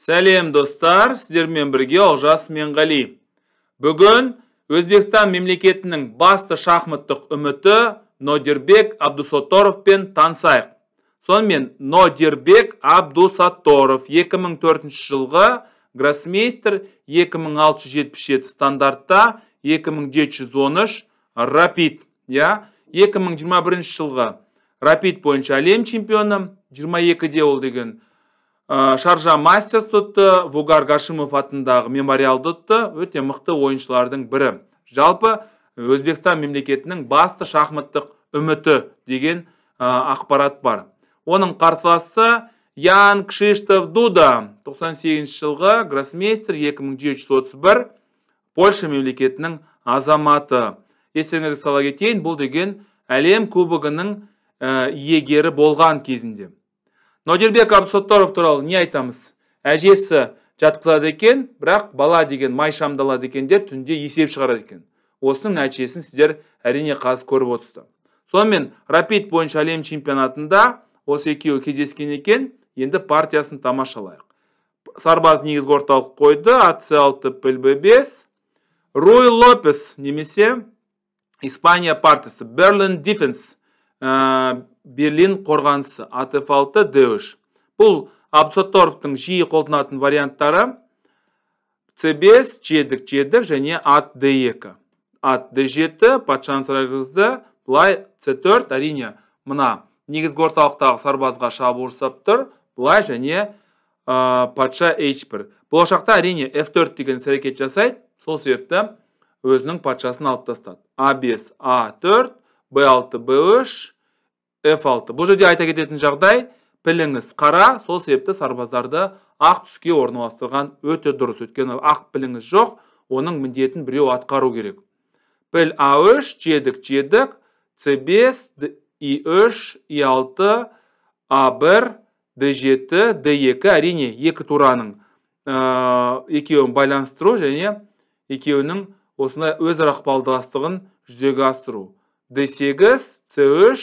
Сәлем, достар, сіздермен бірге Олжас Менғали. Бүгін Өзбекстан мемлекетінің басты шахматтық үміті Нодирбек Абдусатторовпен танысайық. Сонымен, Нодирбек Абдусатторов 2004 жылғы гроссмейстер, 2677 стандартта, 2713 рапид, я 2021 жылғы рапид бойынша әлем чемпионы, 22-де ол деген Шаржа Мастерс ұтты, Вугар Гашимов атындағы мемориалды ұтты, өте мықты ойыншылардың бірі. Жалпы Өзбекстан мемлекетінің басты шахматтық үміті деген ақпарат бар. Оның қарсыласы Ян Кшиштоф Дуда, 98 жылғы гроссмейстер, 2731, Польша мемлекетінің азаматы. Естеріңізге сала кетейін, бұл деген әлем кубогының иегері болған кезінде. Нодирбек Абдусатторов туралы не айтамыз? Әжесі жатқызады екен, бірақ бала деген май шамдалады екен де түнде есеп шығарады екен. Осының нәтижесін сіздер әрине қазір көріп отырсыздар. Сонымен, рапид бойынша әлем чемпионатында осы екеуі кездескен екен, енді партиясын тамашалайық. Сарбаз негізгі орталық қойды, АЦ6 піл Б5, Руй Лопес немесе Испания партиясы, Берлин Дефенс, Берлин қорғанысы, АТФ6 Д3. Бұл Абдусатторовтың жиі қолданатын варианттары: С5, жедік, жедік және ат Д2. Ат Д7, патшаны сарайға кіргізді, былай С4, әрине мына негізгі орталықтағы сарбазға шабуыл жасап тұр, былай және патша H1. Болашақта әрине F4 деген іс әрекет жасайды, сол себепті өзінің патшасын алып тастады. А5, А4, Б6, Б3, F6. Бұл жерде айта кететін жағдай, піліңіз қара, сол себепті сарбаздарды ақ түске орналастырған өте дұрыс. Өйткені ақ піліңіз жоқ, оның міндетін біреу атқару керек. Піл А3, жедік, жедік, С5, И3, И6, А1, Д7, Д2. Әрине екі тураның екеуін байланыстыру және екеуінің осындай өзара ықпалдастығын жүзеге асыру. Д8, С3,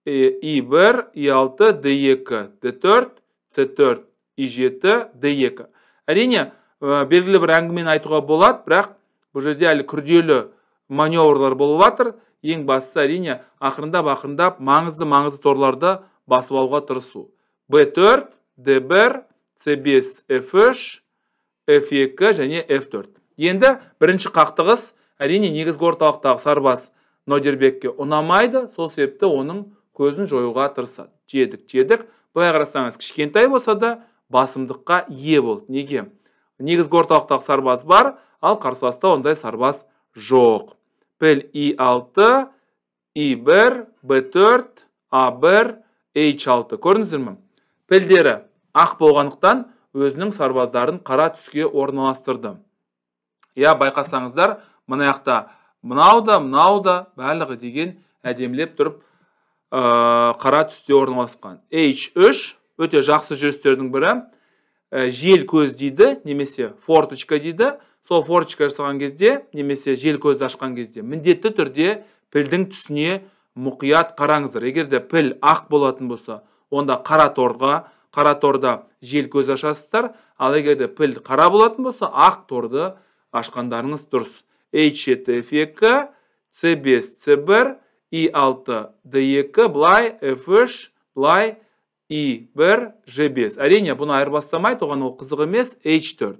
И1, И6, Д2, Д4, С4, И7, Д2. Әрине, белгілі бір әңгімені айтуға болады, бірақ бұл жерде әлі күрделі маневрлар болып жатыр. Ең бастысы, әрине, ақырындап-ақырындап маңызды-маңызды торларды басып алуға тырысу. Б4, Д1, С5, Ф3, Ф2 және Ф4. Енді бірінші қақтығыс, әрине, негізгі орталықтағы сарбаз Нодирбекке ұнамайды, сол себепті оның көзін жоюға тырысады. Жедік, жедік. Былай қарасаңыз, кішкентай болса да басымдыққа ие болды. Неге? Негізгі орталықтағы сарбаз бар, ал қарсыласта ондай сарбаз жоқ. Піл И6, И1, Б4, А1, H6. Көрдіңіздер ме? Пілдері ақ болғандықтан өзінің сарбаздарын қара түске орналастырды. Я байқасаңыздар, мына жақта мынау да, мынау да барлығы деген әдемілеп тұрып қара түсте орналасқан. H3 өте жақсы жүрістердің бірі. Жел көз дейді, немесе форточка дейді. Сол форточка жасаған кезде, немесе жел көзді ашқан кезде міндетті түрде пілдің түсіне мұқият қараңыздар. Егер де піл ақ болатын болса, онда қара торға, қара торда жел көз ашасыздар. Ал егер де піл қара болатын болса, ақ торды ашқандарыңыз дұрыс. H7, F2, C5, C1, I6, D2, былай F3, былай I1, G5. Әрине, бұны айырбастамайды, оған ол қызық емес. H4,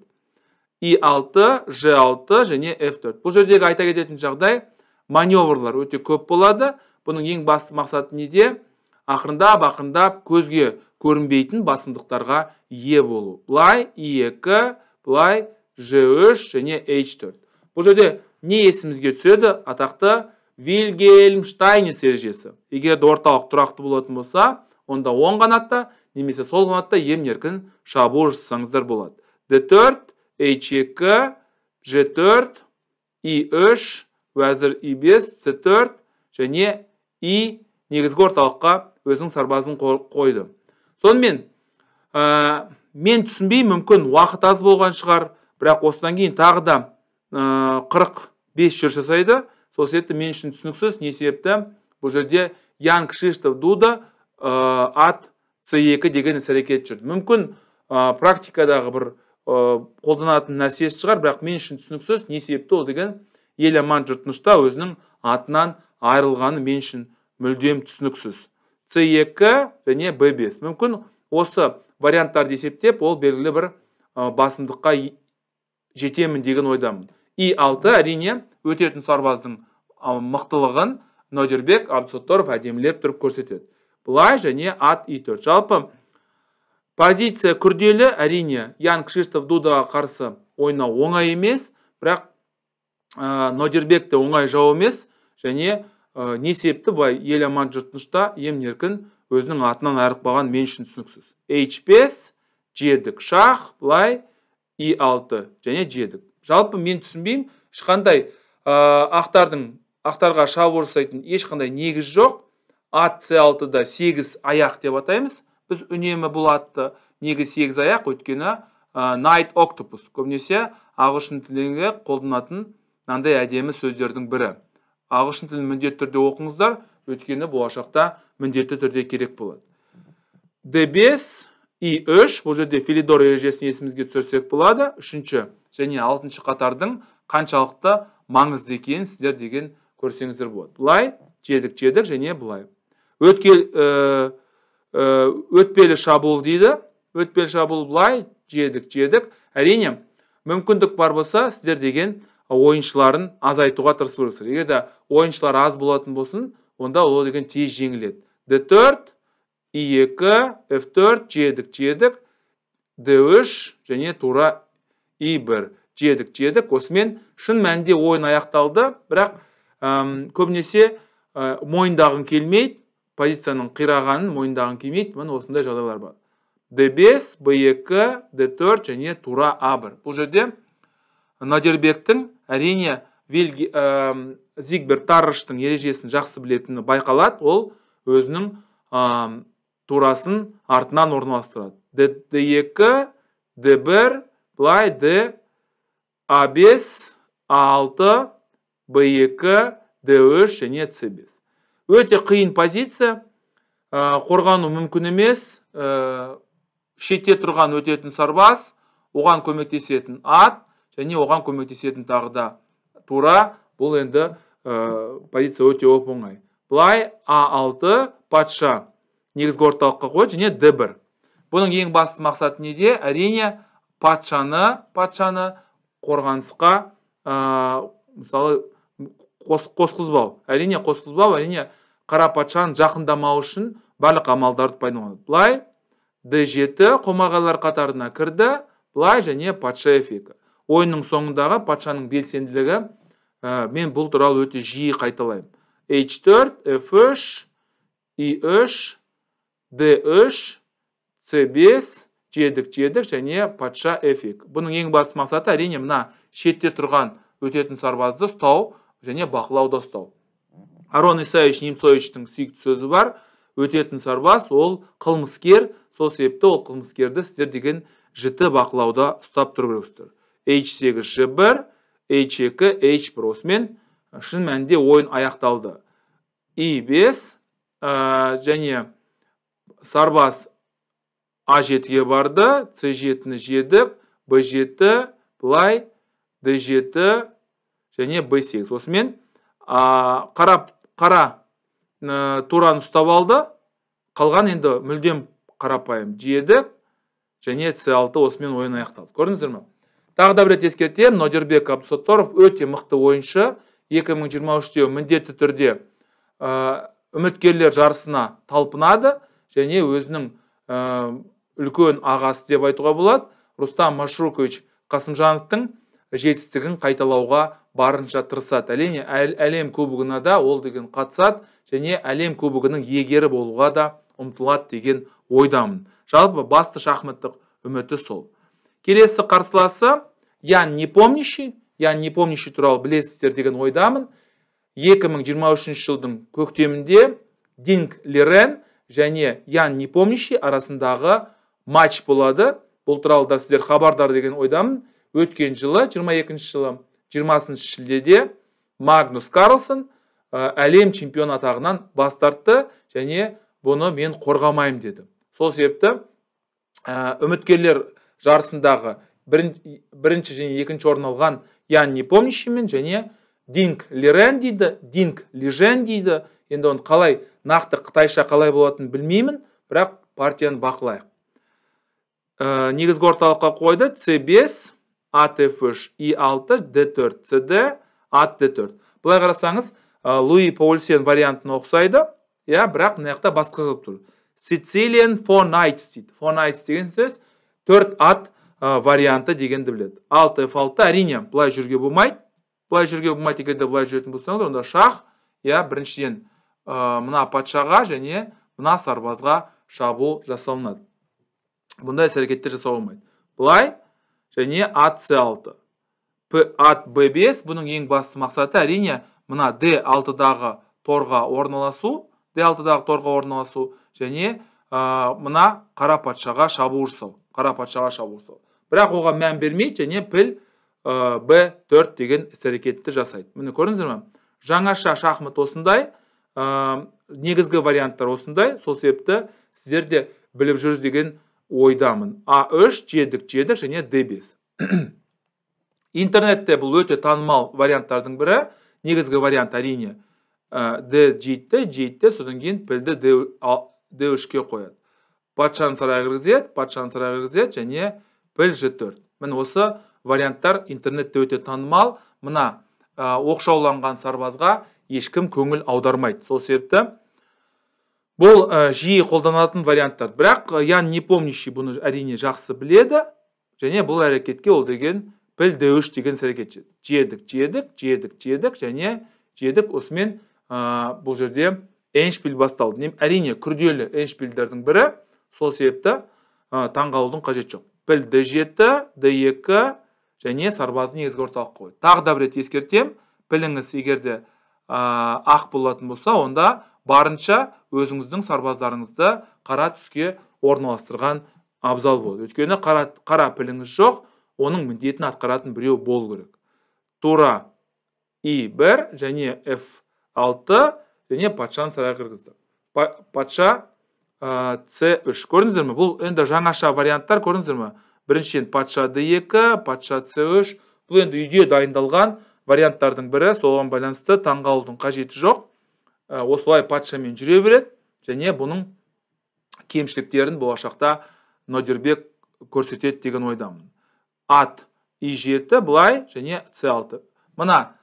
I6, G6 және F4. Бұл жердегі айта кететін жағдай, маневрлар өте көп болады. Бұның ең басты мақсаты неде? Ақырындап, ақырындап көзге көрінбейтін басымдықтарға ие болу. Былай I2, былай G3 және H4. Бұл жерде не есімізге түседі? Атақты Вильгельм Штайниц ережесі. Егер де орталық тұрақты болатын болса, онда оң қанатта немесе сол қанатта емін-еркін шабуыл жасасаңыздар болады. D4, H2, G4, I3, уәзір I5, C4 және I негізгі орталыққа өзінің сарбазын қойды. Сонымен, мен түсінбей, мүмкін уақыт аз болған шығар, бірақ осыдан кейін тағы да 45 жүріс жасайды. Сол себепті мен үшін түсініксіз, не себепті бұл жерде Ян Кшиштоф Дуда ат С2 деген іс әрекет жүрді. Мүмкін практикадағы бір қолданатын нәрсесі шығар, бірақ мен үшін түсініксіз, не себепті ол деген ел аман жұрт тынышта өзінің атынан айырылғаны мен үшін мүлдем түсініксіз. С2 және Б5. Мүмкін осы варианттарды есептеп, ол белгілі бір басымдыққа жетемін деген ойдамын. И6 әрине өтетін сарбаздың мықтылығын Нодирбек Абдусатторов әдемілеп тұрып көрсетеді. Былай және ат И4. Жалпы позиция күрделі, әрине Ян Кшиштоф Дудаға қарсы ойнау оңай емес, бірақ Нодирбек те оңай жау емес, және не себепті былай ел аман жұрт тынышта емін-еркін өзінің атынан айырылып қалған мен үшін түсініксіз. H5, жедік шах, былай И6 және жедік. Жалпы мен түсінбеймін, ешқандай ақтарға шабуыл жасайтын ешқандай негіз жоқ. Ат С6-да 8 аяқ деп атаймыз. Біз үнемі бұл атты неге 8 аяқ, өйткені Night Octopus көбінесе ағылшын тілінде қолданатын мынандай әдемі сөздердің бірі. Ағылшын тілін міндетті түрде оқыңыздар, өйткені болашақта міндетті түрде керек болады. D5, И3, бұл жерде Филидор ережесін есімізге түсірсек болады. 3-ші және 6-шы қатардың қаншалықты маңызды екенін сіздер деген көрсеңіздер болады. Былай, жедік, жедік және былай. Өтпелі шабуыл дейді. Өтпелі шабуыл былай, жедік, жедік. Әрине, мүмкіндік бар болса, сіздер деген ойыншыларын азайтуға тырысу керексіздер. Егер де ойыншылар аз болатын болсын, онда ол деген тез жеңіледі. D4, I2, F4, жедік, жедік, D3 және тура I1. Жедік, жедік. Осымен шын мәнінде ойын аяқталды, бірақ көбінесе мойындағың келмейді, позицияның қирағанын мойындағың келмейді. Міне осындай жағдайлар бар. D5, B2, D4 және тура A1. Бұл жерде Нодирбектің әрине Зигберт Тарраштың ережесін жақсы білетіні байқалады. Ол өзінің турасын артынан орналастырады. D2, D1, былай D, A5, A6, B2, D3 және C5. Өте қиын позиция, қорғану мүмкін емес, шетте тұрған өтетін сарбаз, оған көмектесетін ат және оған көмектесетін тағы да тура. Бұл енді позиция өте оп-оңай. Былай А6 патша негізгі орталыққа қойды және D1. Бұның ең басты мақсаты неде? Әрине патшаны қорғанысқа мысалы қосқызбау. Әрине қосқызбау, әрине қара патшаны жақындамау үшін барлық амалдарды пайдаланады. Былай D7 қомағайлар қатарына кірді, былай және патша F2. Ойынның соңындағы патшаның белсенділігі, мен бұл туралы өте жиі қайталаймын. H4, F3, I3, D3, C5, жедік, жедік және патша F2. Бұның ең басты мақсаты әрине мына шетте тұрған өтетін сарбазды ұстау және бақылауда ұстау. Арон Исаевич Немцовичтің сүйікті сөзі бар, өтетін сарбаз ол қылмыскер, сол себепті ол қылмыскерді сіздер деген жіті бақылауда ұстап тұру керексіздер. H8, G1, H2, H1. Осымен шын мәнінде ойын аяқталды. I5 және сарбаз А7-ге барды, С7-ні жедік, Б7, былай, Д7 және Б8. Осымен қара тураны ұстап алды. Қалған енді мүлдем қарапайым. Жедік және С6, осымен ойын аяқталды. Көрдіңіздер ме? Тағы да бір рет ескертемін, Нодирбек Абдусатторов өте мықты ойыншы. 2023-те міндетті түрде үміткерлер жарысына талпынады және өзінің үлкен ағасы деп айтуға болады, Рустам Машрукович Қасымжановтың жетістігін қайталауға барынша тырысады. Әрине, әлем кубогына да ол деген қатысады және әлем кубогының иегері болуға да ұмтылады деген ойдамын. Жалпы басты шахматтық үміті сол. Келесі қарсыласы Ян Непомнящий. Ян Непомнящий туралы білесіздер деген ойдамын. 2023 жылдың көктемінде Динг Лирен және Ян Непомнящий арасындағы матч болады. Бұл туралы да сіздер хабардар деген ойдамын. Өткен жылы, 22 жылы, 20 шілдеде Магнус Карлсон әлем чемпионы атағынан бас тартты және бұны мен қорғамаймын деді. Сол себепті Үміткерлер жарысындағы бірінші және екінші орын алған Ян Непомнящиймен және Динг Лирен дейді, Динг Лижен дейді. Енді оны қалай, нақты қытайша қалай болатынын білмеймін, бірақ партияны бақылайық. Негізгі орталыққа қойды C5, ат F3, I6, D4, CD, ат D4. Былай қарасаңыз, Луи Паульсен вариантына ұқсайды, иә, бірақ мына жақта басқа қылып тұр. Sicilian Four Knights дейді. Four Knights деген сөз 4 ат варианты дегенді біледі. 6 F6, әрине, былай жүруге болмайды. Былай жүруге болмайды, егер де былай жүретін болсаңыз, онда шах, иә, біріншіден мына патшаға және мына сарбазға шабуыл жасалынады. Бұндай іс-әрекеттер жасауға болмайды. Былай және ат C6. Ат B5, бұның ең басты мақсаты әрине мына D6-дағы торға орналасу, D6-дағы торға орналасу және мына қара патшаға шабуыл жасау, қара патшаға шабуыл жасау. Бірақ оған мән бермейді және піл B4 деген іс-әрекетті жасайды. Міне көрдіңіздер ме? Жаңаша шахмат осындай, негізгі варианттар осындай, сол себепті сіздер де біліп жүрсіз деген ойдамын. А3, жедік, жедік және D5. Интернетте бұл өте танымал варианттардың бірі. Негізгі вариант әрине D7, G7, содан кейін пілді D3-ке қояды. Патшаны сарайға кіргізеді, патшаны сарайға кіргізеді және піл G4. Міне осы варианттар интернетте өте танымал. Мына оқшауланған сарбазға ешкім көңіл аудармайды. Сол себепті бұл жиі қолданылатын варианттар. Бірақ Ян Непомнящий бұны әрине жақсы біледі және бұл әрекетке ол деген піл D3 деген әрекет жедік, жедік, жедік, жедік және жедік. Осымен бұл жерде эндшпиль басталды. Әрине күрделі эндшпильдердің бірі, сол себепті таңғалудың қажеті жоқ. Піл D7, D2 және сарбазды негізгі орталыққа қойды. Тағы да бір рет ескертем, піліңіз егер де ақ болатын болса, онда барынша өзіңіздің сарбаздарыңызды қара түске орналастырған абзал болады. Өйткені қара піліңіз жоқ, оның міндетін атқаратын біреу болу керек. Тура I1 және F6 және патшаны сарайға кіргізді. Патша C3. Көрдіңіздер ме? Бұл енді жаңаша варианттар, көрдіңіздер ме? Біріншіден патша D2, патша C3. Бұл енді үйде дайындалған варианттардың бірі, соған байланысты таңғалудың қажеті жоқ. Осылай патшамен жүре береді және бұның кемшіліктерін болашақта Нодирбек көрсетеді деген ойдамын. Ат I7 былай және C6. Мына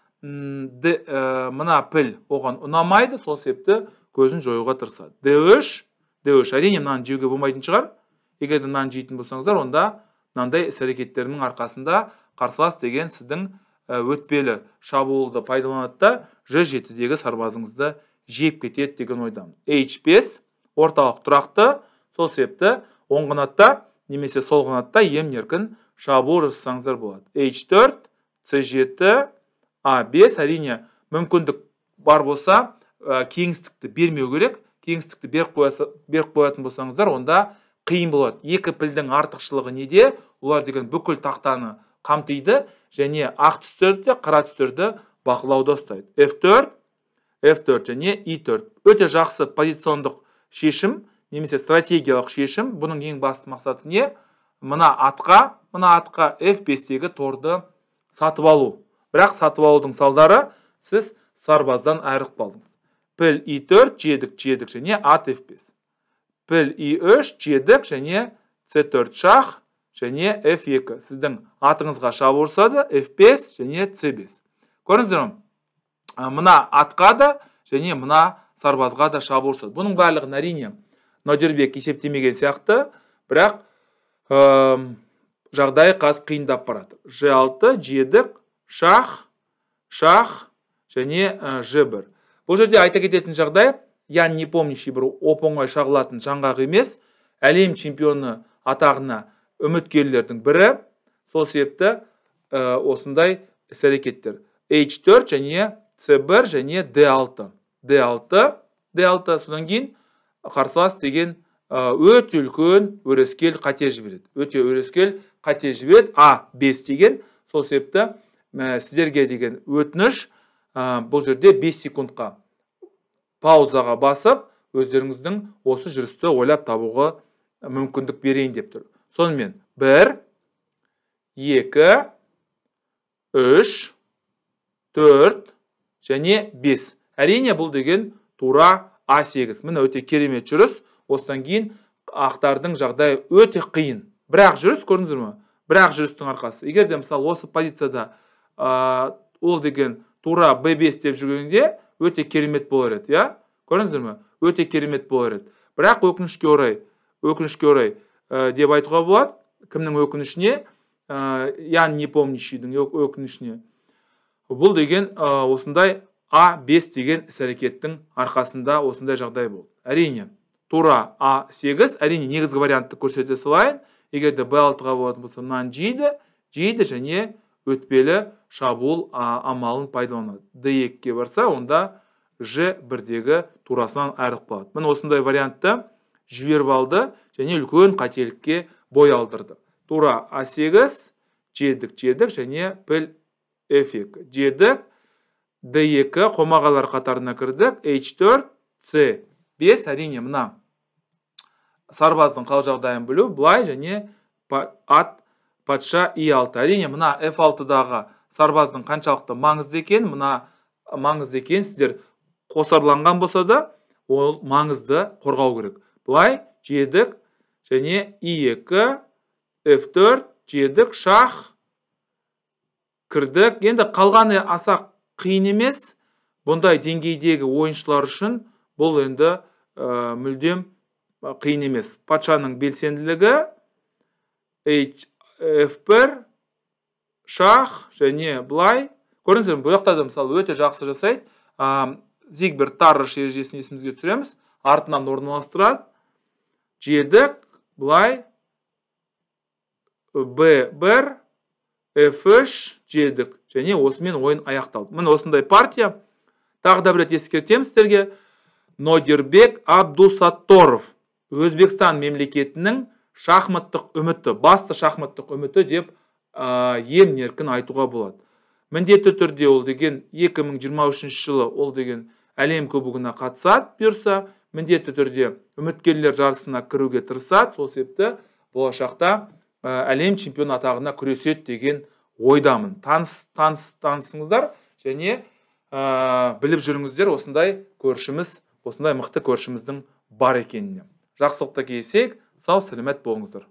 піл оған ұнамайды, сол себепті көзін жоюға тырысады. D3, D3 әрине мынаны жеуге болмайтын шығар. Егер де мынаны жейтін болсаңыздар, онда мынандай іс-әрекеттерінің арқасында қарсылас деген сіздің өтпелі шабуылды пайдаланады да Ж7-дегі сарбазыңызды жеп кетеді деген ойдамын. H5 орталық тұрақты, сол себепті оң қанатта немесе сол қанатта емін-еркін шабуыл жасасаңыздар болады. H4, C7, A5 әрине мүмкіндік бар болса кеңістікті бермеу керек. Кеңістікті беріп қоятын болсаңыздар, онда қиын болады. Екі пілдің артықшылығы неде? Олар деген бүкіл тақтаны қамтиды және ақ түстерді, қара түстерді бақылауда ұстайды. F4, F4 және I4. Өте жақсы позициондық шешім немесе стратегиялық шешім. Бұның ең басты мақсаты не? Мына атқа F5-тегі торды сатып алу. Бірақ сатып алудың салдары сіз сарбаздан айырылып қалдыңыз. Піл I4, жедік, жедік және ат F5. Піл I3, жедік және C4 шах және F2. Сіздің атыңызға шабуыл жасады F5 және C5. Көрдіңіздер ме? Мына атқа да және мына сарбазға да шабуыл жасады. Бұның барлығын әрине Нодирбек есептемеген сияқты, бірақ жағдай қазір қиындап барады. Ж6, жедік, шах, шах және Ж1. Бұл жерде айта кететін жағдай, Ян Непомнящий бір оп-оңай шағылатын жаңғақ емес, әлем чемпионы атағына үміткерлердің бірі. Сол себепті осындай іс-әрекеттер. H4 және C1 және D6. D6, D6, содан кейін қарсылас деген өте үлкен өрескел қате жібереді. Өте өрескел қате жібереді. А5 деген. Сол себепті сіздерге деген өтініш, бұл жерде 5 секундқа паузаға басып, өздеріңіздің осы жүрісті ойлап табуға мүмкіндік берейін деп тұр. Сонымен 1, 2, 3, 4 және 5. Әрине, бұл деген тура А8. Міне, өте керемет жүріс. Осыдан кейін ақтардың жағдайы өте қиын. Бірақ жүріс, көрдіңіздер ме? Бірақ жүрістің арқасы. Егер де мысалы осы позицияда ол деген тура B5 деп жүргенде өте керемет болар еді, иә? Көрдіңіздер ме? Өте керемет болар еді. Бірақ өкінішке орай деп айтуға болады. Кімнің өкінішіне? Ян Непомнящийдің өкінішіне. Бұл деген осындай А5 деген іс-әрекеттің арқасында осындай жағдай болды. Әрине, тура А8, әрине негізгі вариантты көрсете салайын. Егер де Б6-ға болатын болса, мынаны жейді, жейді және өтпелі шабуыл амалын пайдаланады. Д2-ге барса, онда Ж1-дегі турасынан айырылып қалады. Міне, осындай вариантты жіберіп алды және үлкен қателікке бой алдырды. Тура А8, жедік, жедік және піл F2. Жедік, Д2 қомағалар қатарына кірдік, H4, C5, әрине мына сарбаздың қал жағдайын білу, былай және ат патша И6. Әрине мына F6-дағы сарбаздың қаншалықты маңызды екен, мына маңызды екен, сіздер қосарланған болса да, ол маңызды қорғау керек. Былай жедік және И2, F4, жедік, шах, кірдік. Енді қалғаны аса қиын емес. Бұндай деңгейдегі ойыншылар үшін бұл енді мүлдем қиын емес. Патшаның белсенділігі F1, шах және былай. Көрдіңіздер ме, бұл жақта да мысалы өте жақсы жасайды. Зигберт Таррош ережесін есімізге түсіреміз. Артынан орналастырады. Жедік, былай, B1, F3, жедік. Және осымен ойын аяқталды. Міне, осындай партия. Тағы да бір рет ескертемін сіздерге. Нодирбек Абдусатторов Өзбекстан мемлекетінің шахматтық үміті, басты шахматтық үміті деп емін-еркін айтуға болады. Міндетті түрде ол деген 2023 жылы ол деген әлем кубогына қатысады, бұйырса, міндетті түрде үміткерлер жарысына кіруге тырысады. Сол себепті болашақта әлем чемпионы атағына күреседі деген ойдамын. Танысыңыздар және біліп жүріңіздер, осындай көршіміз, осындай мықты көршіміздің бар екеніне. Жақсылықта кездесейік, сау сәлемет болыңыздар.